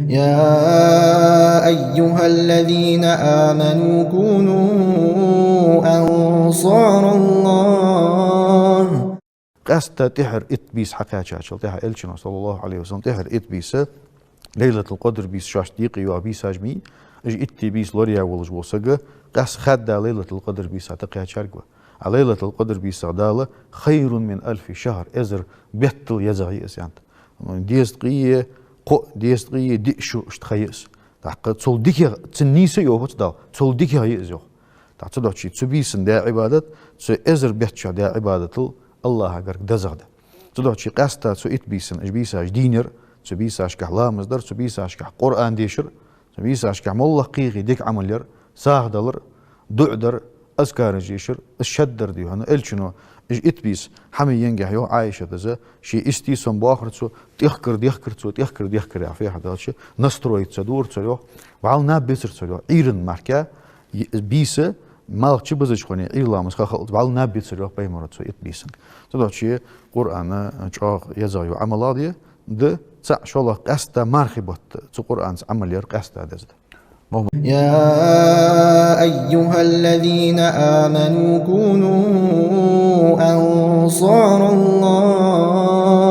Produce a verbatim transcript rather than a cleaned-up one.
يا أيها الذين آمنوا كونوا أنصار الله. Къаьстта тӀеххьара итт бийса хьакхаьчачул тӀехьагӀа Элчано, صلى الله عليه وسلم, тӀеххьара итт бийса, Лайлатул-Къадр бийса шоашта декъе йоагӀа бийсаш ма йий, уж итт бийса лораяь волаш вола саг, къаьстта хадда Лайлатул-Къадр бийса тӀакхаьчарг ва. А Лайлатул-Къадр бийсах Дала خير من ألف شهر, эзар беттал езагӀа я из, аьннад. Дезткъеи кхоъ, дезткъеи диъ шу иштта ха я из. ТӀаккха цул дикагӀа, цун нийса йоахац Дала, цул дикагӀа я из йоах. ТӀаккха цудухьа цу бийсан даь Ӏибадат, цу эзар бетта даь Ӏибадатал АллахӀа гарга дезагӀа да. Цудухьа къаьстта цу итт бийсан, уж бийсаш дийна яр, цу бийсашкахь ламаз дар, цу бийсашкахь Къуръан дешар, цу бийсашкахь моллагӀа кхы-кхы дика Ӏамал яр, сагӀа далар, дуӀа дар, азкараш дешар, из шаддараш да, хӀана аьлча, Элчано уж итт бийса хьа ма яьннагӀа йоах Ӏайшата, из ше истий сона боахар цо, тӀехкар дехкар цо, тӀехкар дехкар яхаш фу яхар аьлча, настроиться дора цо йоах, вӀалла наб бецар цо йоах, Ӏуйран мара, е-, бийса, малх чубузача хана Ӏуйра ламаз ха хилча, вӀалла наб бецар йоах пайхамара цу итт бийсан. Цудухьа Къуръан чӀоагӀа езагӀа йола Ӏамал да, да, цаӀ, шоллагӀа, къаьстта мархий бутт цу Къуръанца Ӏамал яр къаьстта деза да. يا أيها الذين آمنوا كونوا أنصار الله.